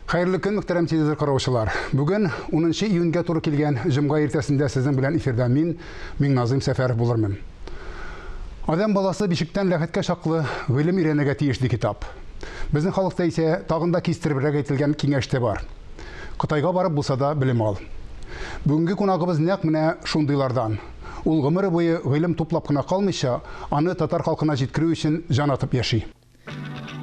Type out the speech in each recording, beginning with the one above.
Хәерле көн, мөхтәрәм телевизор караучылар. Бүген 10 июньгә туры килгән җомга иртәсендә сезнең белән эфирда мин, Миңназыйм Сәфәров булырмын. Адәм баласы бишектән ләхеткә чаклы гыйлем өйрәнергә тиеш, ди китап. Безнең халыкта исә тагын да кистеребрәк әйтелгән киңәш тә бар. Кытайга барып булса да белем ал. Бүгенге кунагыбыз нәкъ менә шундыйлардан. Ул гомере буе гыйлем туплап кына калмыйча, аны татар халкына җиткерү өчен җан атып яши.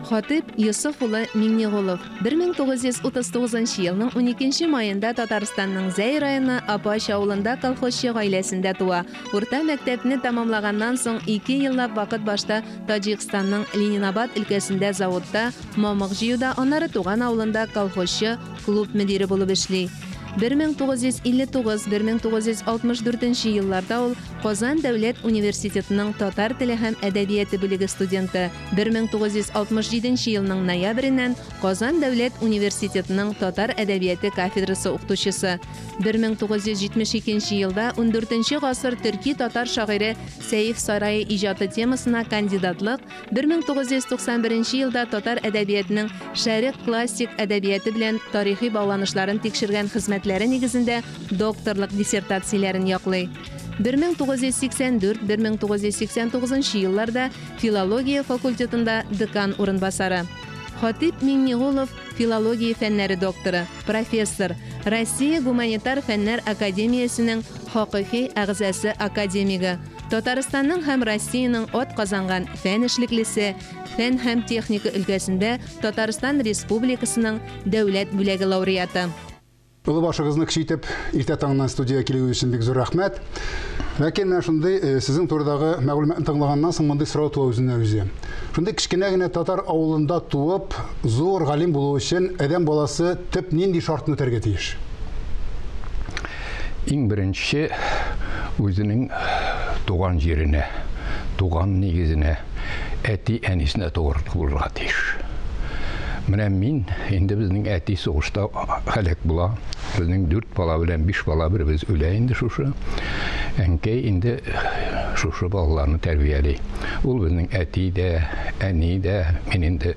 Хатыйп Йосыф улы Миңнеголов 1939 елның 12 маенда Татарстанның Зәй районы Апач авылында колхозчы гаиләсендә туа. Урта мәктәпне тәмамлаганнан соң 2 еллап вакыт башта Таҗикстанның Ленинабад өлкәсендә заводта мамык җыюда, аннары туган авылында колхозчы, клуб мөдире булып эшли. 1959-1964 елларда ул Казан дәүләт университетының татар теле һәм әдәбияты бүлеге студенты, 1967 елның ноябреннән Казан дәүләт университетының татар әдәбияты кафедрасы укытучысы. 1972 елда 14 гасыр төрки-татар шагыйре Сәйф Сарайи иҗаты темасына кандидатлык, 1991 елда татар әдәбиятының шәрык классик әдәбияты белән тарихи багланышларын тикшергән хезмәтләре нигезендә докторлык диссертацияләрен яклый. 1984-1989 елларда филология факультетында декан урынбасары. Хатип Миңнеголов филология фәннәре докторы, профессор, Россия гуманитар фәннәр академиясенең хакыйкый әгъзасы академигы, Татарстанның һәм Россиянең атказанган фән эшлеклесе, фән һәм техника өлкәсендә Татарстан Республикасының дәүләт бүләге лауреаты. Олы башыгызны кече итеп, иртә таңнан студиягә килүегез өчен бик зур рәхмәт. Ләкин менә шундый сезнең турыдагы мәгълүматны тыңлаганнан соң мондый сорау туа үзеннән үзе. Шундый кечкенә генә татар авылында туып, зур галим булу өчен адәм баласы төп нинди шартны үтәргә тиеш? Иң беренче үзенең туган җиренә, туган нигезенә, әти-әнисенә тугры булырга тиеш. Менә мин, инде безнең әти сугышта һәлак була. Безнең 4 бала белән 5 бала беребез үлә инде шушы. Әнкәй инде шушы балаларны тәрбияли. Ул безнең әти дә, әни дә, мин инде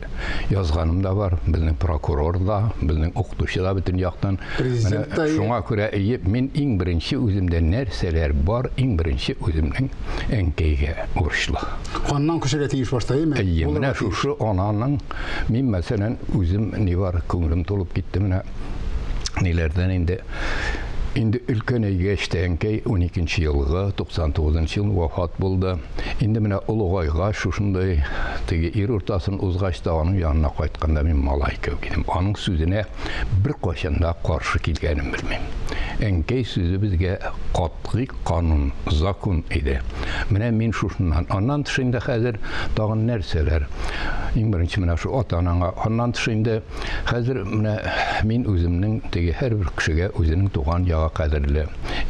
язганым да бар, безнең прокурор да, безнең укытучы да бөтен яктан. Президент та. Шуңа күрә мин иң беренче үземдә нәрсәләр бар, иң беренче үземнең әнкәйгә бурычлы. Каннан күчәргә тиеш башта, әйеме? Әйе, менә шушы ананың, мин мәсәлән, үзем ни бар, күңелем тулып китте менә ниләрдән инде. Инде өлкәнәйгәч тә әнкәй 12 елгы, 99 ел вафат булды. Инде менә олыгайгач, шушындай теге ир уртасын узгач та аның янына кайтканда мин малай кебек идем. Аның сүзенә беркайчан да каршы килгәнен белмим. Әнкәй сүзе безгә катгый канун, закон иде. Менә мин шушыннан. Аннан тыш инде хәзер тагын нәрсәләр? Иң беренче менә шу ата-анаңа. Аннан тыш инде хәзер менә мин үземнең теге һәрбер кешегә үзенең туган ягы кадерле.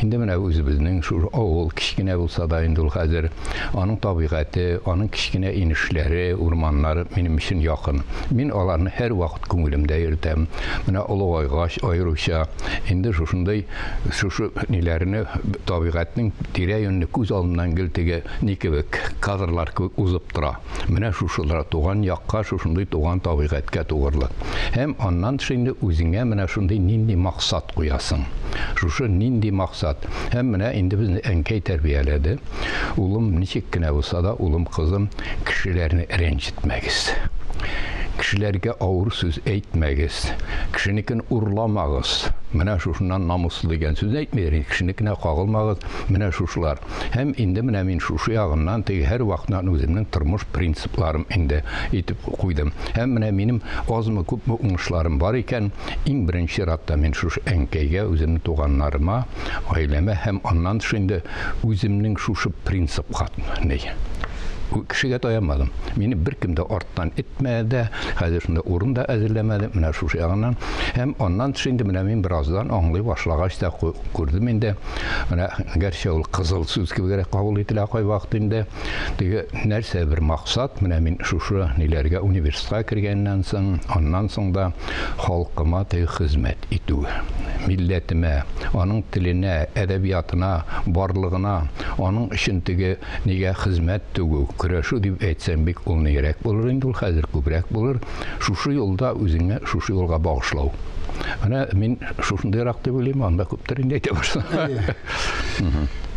Инде менә үзебезнең шу авыл кечкенә булса да инде ул хәзер аның табигате, аның кечкенә инешләре, урманнары минем өчен якын. Мин аларны һәрвакыт күңелемдә йөртәм. Менә олыгайгач аеруча инде шушындай шушы ниләрне табигатьнең тирә-юньне күз алдыннан гел теге ни кебек кадрлар кебек узып тора. Менә шушылар туган якка, шушындый туган табигатькә тугрылык. Һәм аннан тыш инде үзеңә менә шундый нинди максат куясың. Шушы нинди максат. Һәм менә инде безне әнкәй тәрбияләде. Улым, ничек кенә булса да, улым, кызым, кешеләрне рәнҗетмәгез. Кешеләргә авыр сүз әйтмәгез. Кешенекен урламагыз. Менә шушыннан намуслы дигән сүз әйтмиләр, кешенекенә кагылмагыз. Менә шушылар. Һәм инде менә мин шушы ягыннан теге һәр вакытнан үземнең тормыш принципларым инде итеп куйдым. Һәм менә минем азмы күпме уңышларым бар икән, иң беренче чиратта мин шушы әнкәйгә, үземнең туганнарыма, гаиләмә һәм аннан тыш инде үземнең шушы принципка ни. Кешегә таянмадым. Мине беркем дә арттан этмәде дә, хәзер шунда урын да әзерләмәде, менә шушы ягыннан. Һәм аннан тыш инде менә мин бераздан аңлый башлагач та күрдем инде. Менә гәрчә ул кызыл сүз кебегрәк кабул ителә кайвакыт инде. Теге нәрсә бер максат, менә мин шушы ниләргә университетка кергәннән соң, аннан соң да халкыма теге хезмәт итү, милләтемә, аның теленә, әдәбиятына, барлыгына, аның өчен теге нигә хезмәт түгү. Көрәшү дип әйтсәм, бик ул нирәк булыр инде, ул хәзер күбрәк булыр. Шушы юлда үзеңне шушы юлга багышлау. Менә мин шушындыйрак дип уйлыйм, анда күптер инде әйтә башласам.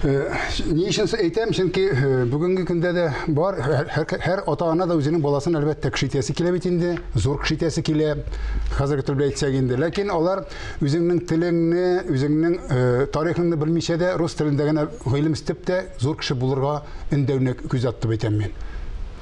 Ни өчен әйтәм, чөнки бүгенге көндә дә бар, һәр ата-ана да үзенең баласын әлбәттә кеше итәсе килә бит инде, зур кеше итәсе килә, хәзерге тел белән әйтсәк инде. Ләкин алар үзеңнең телеңне, үзеңнең тарихыңны белмичә дә рус телендә генә гыйлем өстәп тә зур кеше булырга өндәүне күздә тотып әйтәм мин.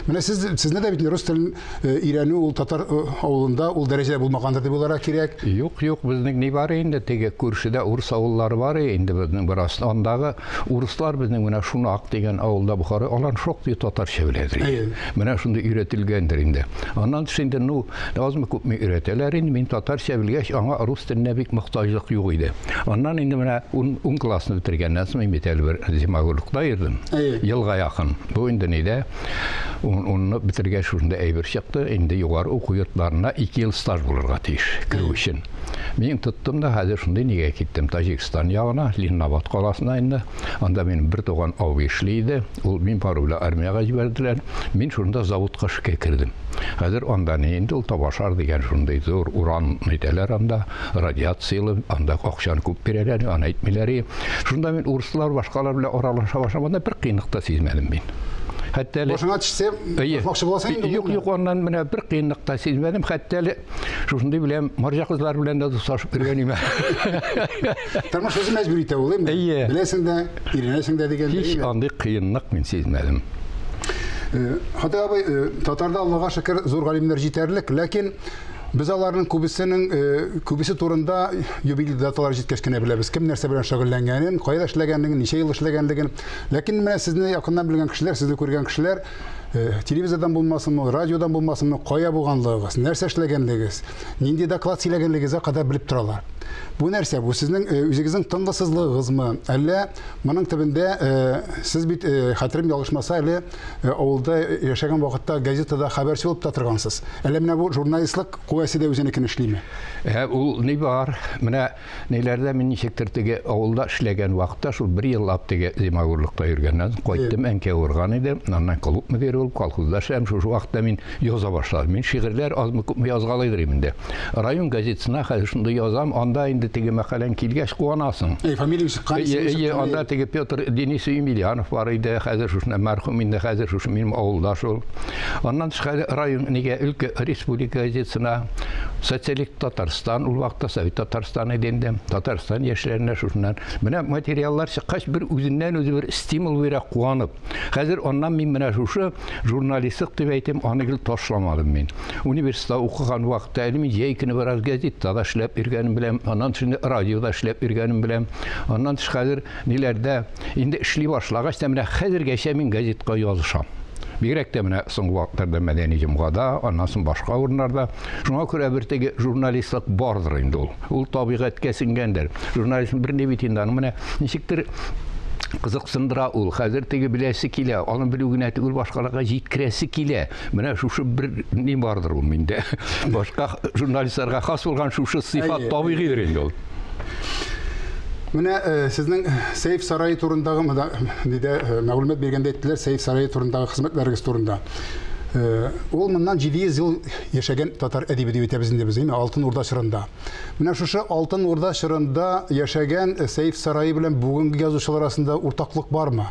Менә сез, сезне дә бит рус телен өйрәнү ул татар авылында ул дәрәҗәдә булмагандыр дип уйларга кирәк. Юк, юк, безнең ни бар инде, теге күршедә урыс авыллары бар инде безнең бераз. Андагы урыслар безнең менә Шунак дигән авылда Бохара, алар шактый татарча беләдер. Менә шундый өйрәтелгәндер инде. Аннан тыш инде, ну, азмы күпме өйрәтәләр инде, мин татарча белгәч, аңа рус теленә бик мохтаҗлык юк иде. Аннан инде менә 10 классны бетергәннән соң мин бит әле бер зимагурлыкта йөрдем. Елга якын. Бу инде нидә? Унны бетергәч шушында әйбер чыкты. Инде югары уку йортларына 2 ел стаж булырга тиеш керү өчен. Мин тоттым да хәзер шундый нигә киттем? Таҗикстан ягына, Ленинабад каласына инде. Анда минем бер туган абый эшли иде. Ул мин бару белән армиягә җибәрделәр. Мин шунда заводка эшкә кердем. Хәзер анда ни инде ул Табашар дигән шундый зур уран әйтәләр анда, радиацияле, анда акчаны күп бирәләр, аны әйтмиләр. Шунда мин урыслар, башкалар белән аралаша башламадым, бер кыенлык та сизмәдем мин. Хәтта әле Башыңа төшсә, басмакчы буласың инде. Юк, юк, аннан менә бер кыенлык та сизмәдем. Хәтта әле шушындый белән марҗа кызлар белән дә дуслашып йөргән идем. Тормыш үзе мәҗбүр итә ул, әйме? Беләсең дә, өйрәнәсең дә дигән. Һич андый кыенлык мин сизмәдем. Хәтта абый, татарда Аллага шөкер зур галимнәр җитәрлек, ләкин без аларның күбесенең күбесе турында юбилей даталары җиткәч кенә беләбез. Кем нәрсә белән шөгыльләнгәнен, кайда эшләгәнлеген, ничә ел эшләгәнлеген. Ләкин менә сезне якыннан белгән кешеләр, сезне күргән кешеләр телевизордан булмасынмы, радиодан булмасынмы, кая булганлыгыгыз, нәрсә эшләгәнлегегез, нинди доклад сөйләгәнлегегезгә кадәр белеп торалар. Бу нәрсә? Бу сезнең үзегезнең тынгысызлыгыгызмы? Әллә моның төбендә сез бит, хәтерем ялгышмаса, әле авылда яшәгән вакытта газетада хәбәрче булып та торгансыз. Әллә менә бу журналистлык куәсе дә үзенекен эшлиме? Ул ни бар? Менә ниләрдә мин ничектер теге авылда эшләгән вакытта шул бер еллап теге зимагурлыкта йөргәннән соң кайттым, әнкәй авырган иде. Аннан клуб мөдире булып колхозда эшләдем. Шушы вакытта мин яза башладым. Мин шигырьләр азмы күпме язгалыйдыр инде. Район газетасына хәзер шундый язам, анда инде теге мәкаләң килгәч куанасың. Әй, фамилияң чыккан, исемең чыккан. Анда теге Петр Денисович Емельянов бар иде, хәзер шушында мәрхүм инде, хәзер шушы минем авылдаш ул. Аннан тыш хәзер район нигә өлкә республика газетасына Социалист Татарстан, ул вакытта Совет Татарстан иде инде, Татарстан яшьләренә шушыннан. Менә материаллар чыккач бер үзеннән үзе бер стимул бирә, куанып. Хәзер аннан мин менә шушы журналистлык дип әйтим, аны гел ташламадым мин. Университетта укыган вакытта әле мин җәй көне бераз газетта да эшләп йөргәнем беләм, аннан тыш инде радиода эшләп йөргәнем беләм. Аннан тыш хәзер ниләрдә инде эшли башлагач та менә хәзергәчә мин газетка язышам. Бигрәк тә менә соңгы вакытларда Мәдәни җомгада, аннан соң башка урыннарда. Шуңа күрә бер теге журналистлык бардыр инде ул. Ул табигатькә сеңгәндер. Журналист бер ни бит инде аның менә ничектер кызыксындыра ул. Хәзер теге беләсе килә, аны белү генә түгел, башкаларга җиткерәсе килә. Менә шушы бер ни бардыр ул миндә. Башка журналистларга хас булган шушы сыйфат табигыйдыр инде ул. Менә сезнең Сәйф сарае турындагы нидә мәгълүмат биргәндә әйттеләр, Сәйф сарае турындагы хезмәтләрегез турында. Ул моннан 700 ел яшәгән татар әдибе дип әйтәбез инде без, әйме, Алтын Урда чорында. Менә шушы Алтын Урда чорында яшәгән Сәйф сарае белән бүгенге язучылар арасында уртаклык бармы?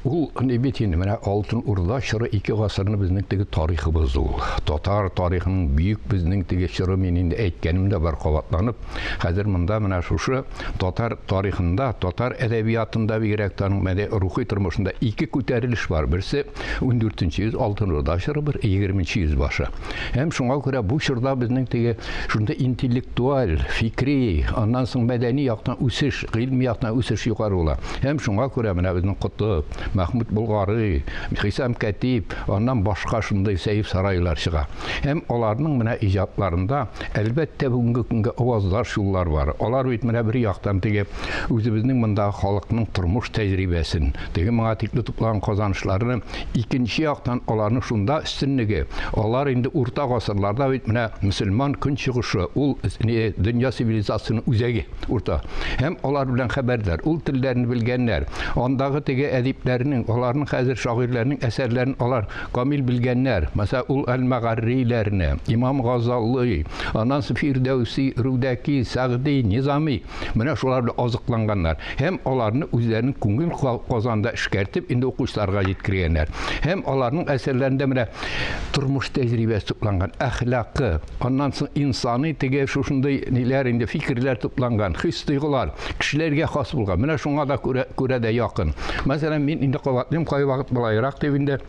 Ул ни бит инде, менә Алтын Урда чоры 2 гасырны безнең теге тарихыбыз ул. Татар тарихының бөек безнең теге чоры, мин инде әйткәнем дә бар кабатланып. Хәзер монда менә шушы татар тарихында, татар әдәбиятында бигрәк тә аның мәдәни рухи тормышында 2 күтәрелеш бар. Берсе 14 йөз Алтын Урда чоры, бер 20 йөз башы. Һәм шуңа күрә бу чорда безнең теге шунда интеллектуаль, фикри, аннан соң мәдәни яктан үсеш, гыйльми яктан үсеш югары була. Һәм шуңа күрә менә безнең Котып, Мәхмүт Болгары, Хисам Кәтиб, аннан башка шундый Сәйф сарайлар чыга. Һәм аларның менә иҗатларында әлбәттә бүгенге көнгә аваздаш юллар бар. Алар бит менә бер яктан теге үзебезнең мондагы халыкның тормыш тәҗрибәсен, теге моңа тикле туплаган казанышларны, икенче яктан аларның шунда өстенлеге. Алар инде урта гасырларда бит менә мөселман көнчыгышы, ул дөнья цивилизациясенең үзәге урта. Һәм алар белән хәбәрдар, ул телләрне белгәннәр. Андагы теге әдипләрне әдипләрнең, аларның хәзер шагыйрьләрнең әсәрләрен алар камил белгәннәр. Мәсәлән, ул Әл-Мәгарриләрне, Имам Газали, аннан соң Фирдәүси, Рүдәки, Сәгъди, Низами, менә шулар белән азыкланганнар. Һәм аларны үзләренең күңел казанында эшкәртеп, инде укучыларга җиткергәннәр. Һәм аларның әсәрләрендә менә тормыш тәҗрибәсе тупланган, әхлакы, аннан соң инсани теге шушындый ниләр инде фикерләр тупланган, хис-тойгылар кешеләргә хас булган. Менә шуңа да күрә, күрә дә якын. Мәсәлән, мин инде кабатлыйм, кайвакыт болайрак дип инде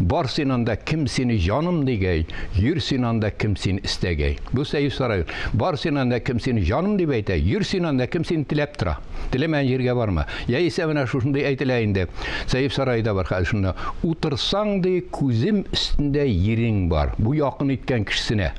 Бар син анда, кем сине җаным дигәй, йөр син анда, кем сине истәгәй. Бу Сәйф Сарай. Бар син анда, кем сине җаным дип әйтә, йөр син анда, кем сине теләп тора. Теләмәгән җиргә барма. Яисә менә шушындый әйтелә инде. Сәйф Сарайда бар хәзер шунда. Утырсаң ди, күзем өстендә ерең бар. Бу якын иткән кешесенә.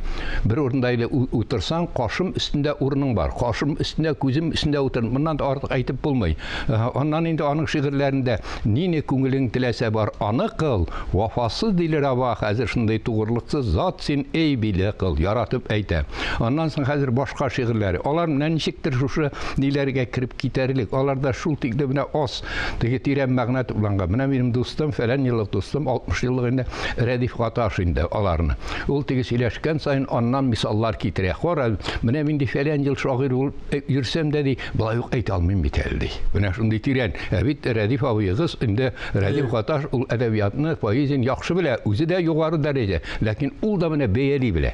Бер урында әле утырсаң, кашым өстендә урының бар. Кашым өстендә, күзем өстендә утыр. Моннан да артык әйтеп булмый. Аннан инде аның шигырьләрендә нине күңелең теләсә бар, аны кыл. Вафасыз дилер аба, хәзер шундый тугрылыксыз зат син, эй биле кыл. Яратып әйтә. Аннан соң хәзер башка шигырьләре. Алар менә ничектер шушы ниләргә кереп китәрлек. Аларда шул тикле менә аз теге тирән мәгънә тупланган. Менә минем дустым, фәлән еллык дустым, 60 еллык инде Рәдиф Гаташ инде аларны. Ул теге сөйләшкән саен аннан мисаллар китерә. Кара, менә мин ди фәлән ел шагыйрь булып йөрсәм дә ди, болай ук әйтә алмыйм бит әле ди. Менә шундый тирән. Ә бит Рәдиф абыегыз инде Рәдиф Гаташ ул әдәбиятны, поэзияне яхшы белә, үзе дә югары дәрәҗә. Ләкин ул да менә бәяли белә.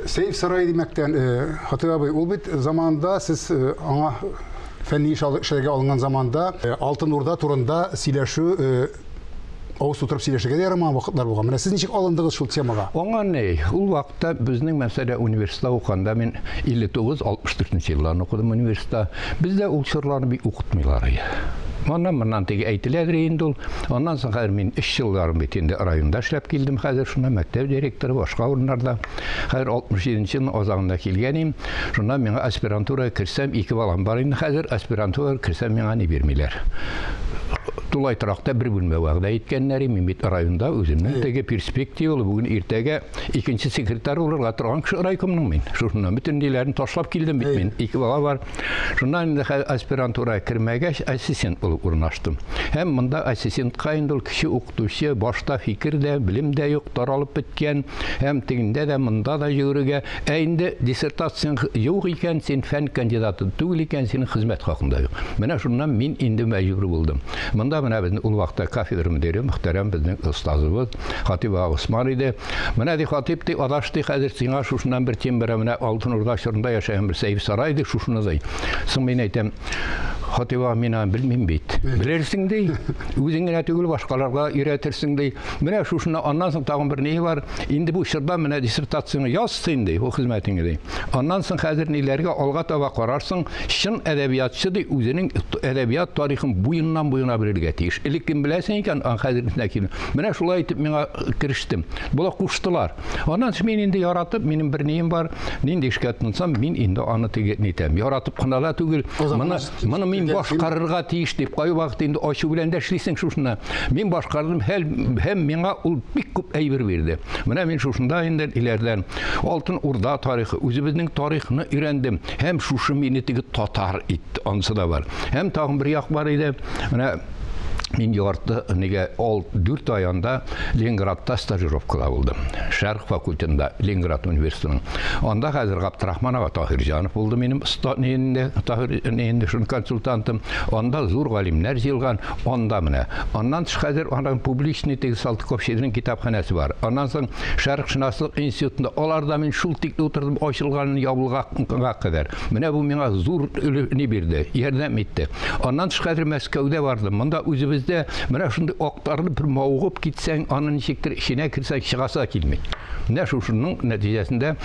Сәйф сарае димәктән, Хатыйп абый, ул бит заманында сез аңа фәнни эш эшләргә алынган заманда Алтын Урда турында сөйләшү авыз тутырып сөйләшергә дә ярамаган вакытлар булган. Менә сез ничек алындыгыз шул темага? Аңа ни, ул вакытта безнең мәсәлә университетта укыганда мин 59-64 елларны укыдым университетта. Бездә ул чорларны бик укытмыйлар иде. Моннан моннан теге әйтеләдер инде ул. Аннан соң хәзер мин 3 ел ярым бит инде районда эшләп килдем хәзер, шунда мәктәп директоры, башка урыннарда. Хәзер 67 елның азагында килгән идем. Шунда миңа аспирантурага керсәм, ике балам бар инде хәзер, аспирантурага керсәм миңа ни бирмиләр. Тулай торакта бер бүлмә вәгъдә иткәннәр, мин бит районда үземнең теге перспективалы бүген иртәгә икенче секретарь булырга торган кеше райкомның мин. Шуннан бөтен ниләрен ташлап килдем бит мин. Ике бала бар. Шуннан инде аспирантурага кермәгәч, ассистент булып урнаштым. Һәм монда ассистентка инде ул кече укытучы, башта фикер дә, белем дә юк, таралып беткән. Һәм тегендә дә, монда да йөгерергә. Ә инде диссертацияң юк икән, син фән кандидаты түгел икән, синең хезмәт хакың да юк. Менә шуннан мин инде мәҗбүр булдым. Монда менә безнең ул вакытта кафедра мөдире, мөхтәрәм безнең остазыбыз Хатип ага Усман иде. Менә ди Хатип ди, адаш ди, хәзер сиңа шушыннан бер тема бирәм, менә Алтын Урда чорында яшәгән бер Сәйф Сарай ди, шушыны ди. Соң мин әйтәм, Хатип ага, мин аны белмим бит. Белерсең ди, үзең генә түгел, башкаларга өйрәтерсең ди. Менә шушыны аннан соң тагын бер ни бар. Инде бу чорда менә диссертацияңне яз син ди, бу хезмәтеңне ди. Аннан соң хәзер ниләргә алга таба карарсың, чын әдәбиятчы ди үзенең әдәбият тарихын буеннан буена белергә тиеш. Элек кем беләсең икән, ан хәзергесенә килеп. Менә шулай итеп миңа керештем. Болар куштылар. Аннан соң мин инде яратып, минем бер нием бар, нинди эшкә тотынсам, мин инде аны теге нитәм. Яратып кына да түгел, моны моны мин башкарырга тиеш дип, кайвакыт инде ачу белән дә эшлисең шушыны. Мин башкардым һәм, һәм миңа ул бик күп әйбер бирде. Менә мин шушында инде иләрдән Алтын Урда тарихы, үзебезнең тарихны өйрәндем. Һәм шушы мине теге татар итте, анысы да бар. Һәм тагын бер як бар иде. Менә мин ярты нигә ал 4 ай анда Ленинградта стажировкада булдым. Шәрык факультетында Ленинград университетының. Анда хәзер Габдрахман ага Таһирҗанов булды минем инде Таһир инде шуның консультантым. Анда зур галимнәр җыелган. Анда менә. Аннан тыш хәзер аның публичный теге Салтыков-Щедрин китапханәсе бар. Аннан соң Шәрыкшынаслык институтында аларда мин шул тикле утырдым, ачылганын ябылганга кадәр. Менә бу миңа зур ни бирде, ярдәм итте. Аннан тыш хәзер Мәскәүдә бардым. Монда үзебездә менә шундый актарылып бер мавыгып китсәң, аны ничектер эченә керсәң, чыгасы да килми. Менә шушының нәтиҗәсендә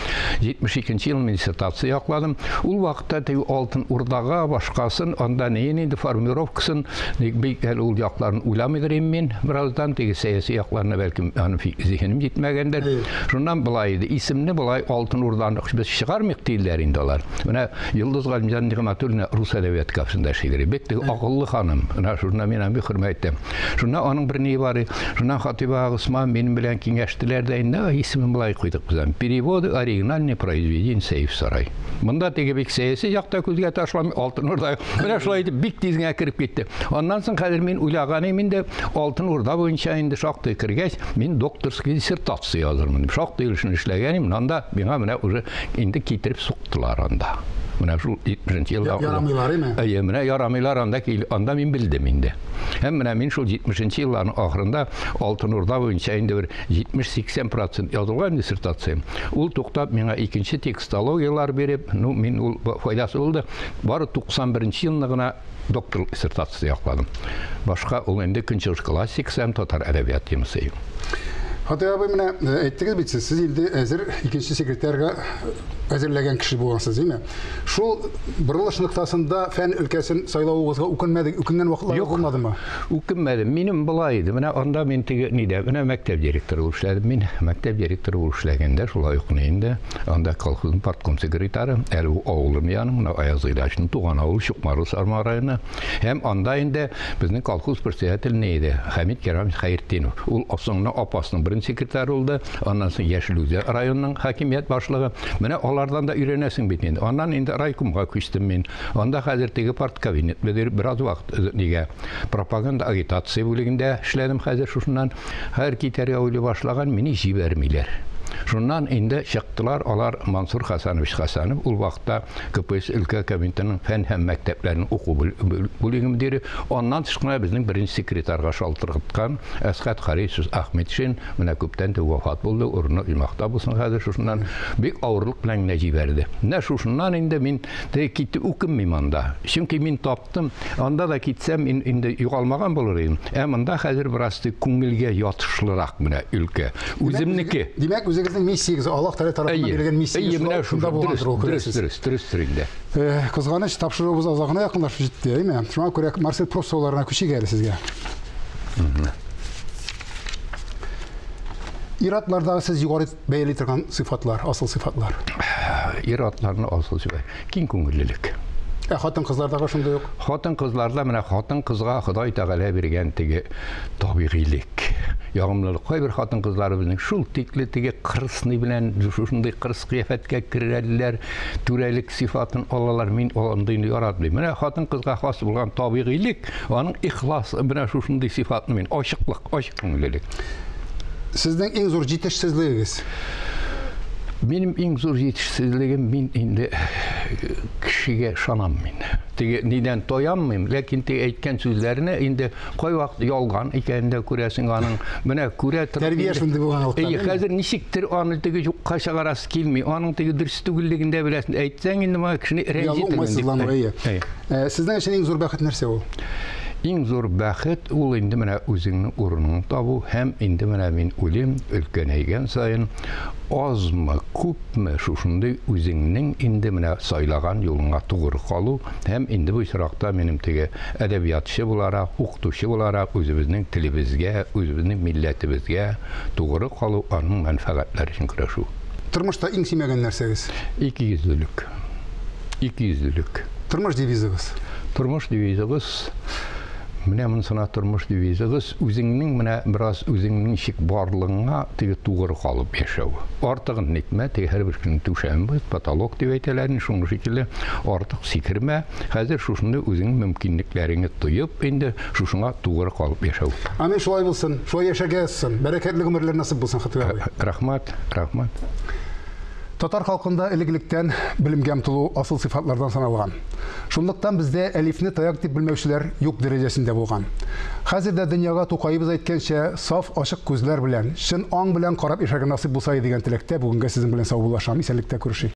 72 ел мин диссертация якладым. Ул вакытта теге Алтын Урдага башкасын, анда неен инде формировкасын, бик әле ул якларын уйламыйдыр идем мин бераздан, теге сәяси якларына бәлкем аның зиһенем җитмәгәндер. Шуннан болай иде, исемне болай Алтын Урданы без чыгармыйк диделәр инде алар. Менә Йолдыз Галимҗан Нигъмәтуллина рус әдәбияты кафесында эшли. Бик теге акыллы ханым. Менә шунда мин аны бик хөрмәт хөрмәт итәм. Шуннан аның бер ни бар. Шуннан Хатыйба Госман минем белән киңәштеләр дә инде, исемен болай куйдык без аны. Переводы оригинальный произведение Сәйф Сарай. Монда теге бик сәяси якта күзгә ташламый, Алтын Урда. Менә шулай итеп бик тиз генә кереп китте. Аннан соң хәзер мин уйлаган идем инде, Алтын Урда буенча инде шактый кергәч, мин докторский диссертация язырмын дип. Шактый өлешен эшләгән идем, анда миңа менә уже инде китереп суктылар анда. Менә шул 70 елда. Ярамыйлар име? Әйе, менә ярамыйлар анда, анда мин белдем инде. Һәм менә мин шул 70 елларның ахырында Алтын Урда буенча инде бер 70-80% язылган диссертациям. Ул туктап миңа икенче текстологияләр биреп, ну мин ул файдасы булды. Бары 91 елны гына докторлык диссертациясе якладым. Башка ул инде көнчыгыш классикасы һәм татар әдәбият темасы. Хатый абый, менә әйттегез бит сез, сез инде әзер икенче секретарьга әзерләгән кеше булгансыз, димме? Шул борылыш ноктасында фән өлкәсен сайлавыгызга үкенмәдек, үкенгән вакытлар булмадымы? Үкенмәдем. Минем болай иде. Менә анда мин теге нидә, менә мәктәп директоры булып эшләдем мин. Мәктәп директоры булып эшләгәндә шулай ук инде анда колхозның партком секретаре, әле бу авылым яны, менә Аяз Гыйләҗевнең туган авылы Чукмарлы Сарман районы. Һәм анда инде безнең колхоз председателе ни иде? Хәмит Кирамович Хәйретдинов. Ул соңыннан апасының беренче секретаре булды, аннан соң Яшел Үзән районының хакимият башлыгы. Менә алардан да өйрәнәсең бит инде. Аннан инде райкомга күчтем мин. Анда хәзер теге парткабинет мөдире бераз вакыт нигә пропаганда агитация бүлегендә эшләдем хәзер шушыннан. Хәзер китәргә уйлый башлаган, мине җибәрмиләр. Шуннан инде чыктылар алар Мансур Хасанович Хасанов, ул вакытта КПС өлкә комитетының фән һәм мәктәпләрнең уку бүлеге мөдире. Аннан тыш кына безнең беренче секретарьга шалтыраткан Әсхәт Харисович Ахметшин, менә күптән түгел вафат булды, урыны оҗмахта булсын хәзер шушыннан бик авырлык белән генә җибәрде. Менә шушыннан инде мин теге китте үкенмим анда. Чөнки мин таптым, анда да китсәм мин инде югалмаган булыр идем. Ә монда хәзер бераз күңелгә ятышлырак менә өлкә. Үземнеке. Димәк, үзегезнең миссиягез, Аллаһ Тәгалә тарафыннан бирелгән миссиягез менә шунда булгандыр ул, күрәсез. Дөрес, дөрес, дөрес инде. Кызганыч, тапшыруыбыз азагына якынлашып җитте, әйме? Шуңа күрә Марсель Прус сорауларына күчик әле сезгә. Ир-атлардагы сез югары бәяли торган сыйфатлар, асыл сыйфатлар. Ир-атларның асыл сыйфаты киң күңеллелек. Ә хатын-кызлардагы шундый ук? Хатын-кызларда менә хатын-кызга Ходай Тәгалә биргән теге табигыйлек, ягымлылык. Кайбер хатын-кызларыбызның шул тикле теге кырысный белән шушындый кырыс кыяфәткә керәләр, түрәлек сыйфатын алалар. Мин андыйны яратмыйм. Менә хатын-кызга хас булган табигыйлек, аның ихлас, менә шушындый сыйфатны мин ачыклык, ачык күңеллелек. Сезнең иң зур җитешсезлегегез? Минем иң зур җитешсезлегем, мин инде кешегә ышанам мин. Теге нидән таянмыйм, ләкин теге әйткән сүзләренә инде кайвакыт ялган икәнен дә күрәсең аның. Менә күрә торып. Тәрбия шундый булганлыктан. Әйе, хәзер ничектер аны теге юкка чыгарасы килми. Аның теге дөрес түгеллеген дә беләсең. Әйтсәң инде моңа кешене рәнҗетермен дип. Уңайсызлану, әйе. Сезнең өчен иң зур бәхет нәрсә ул? Иң зур бәхет ул инде менә үзеңнең урыныңны табу һәм инде менә мин уйлыйм, өлкәнәйгән саен азмы, күпме шушындый үзеңнең инде менә сайлаган юлыңа тугры калу һәм инде бу очракта минем теге әдәбиятчы буларак, укытучы буларак үзебезнең телебезгә, үзебезнең милләтебезгә тугры калу, аның мәнфәгатьләре өчен көрәшү. Тормышта иң сөймәгән нәрсәгез? Икейөзлелек. Икейөзлелек. Тормыш девизыгыз? Тормыш девизыгыз, менә монысына тормыш девизыгыз, үзеңнең менә бераз үзеңнең ничек барлыгыңа теге тугры калып яшәү. Артыгын нитмә, теге һәрбер кешенең түшәме бар, потолок дип әйтәләр, шуның шикелле артык сикермә. Хәзер шушында үзеңнең мөмкинлекләреңне тоеп, инде шушыңа тугры калып яшәү. Амин, шулай булсын, шулай яшәргә язсын. Бәрәкәтле гомерләр насыйп булсын, Хатыйп абый. Рәхмәт, рәхмәт. Татар халкында элек-электән белемгә омтылу асыл сыйфатлардан саналган. Шунлыктан бездә әлифне таяк дип белмәүчеләр юк дәрәҗәсендә булган. Хәзер дә дөньяга Тукаебыз әйткәнчә, саф, ачык күзләр белән, чын аң белән карап яшәргә насыйп булса иде дигән теләктә бүгенгә сезнең белән саубуллашам. Исәнлектә күрешик.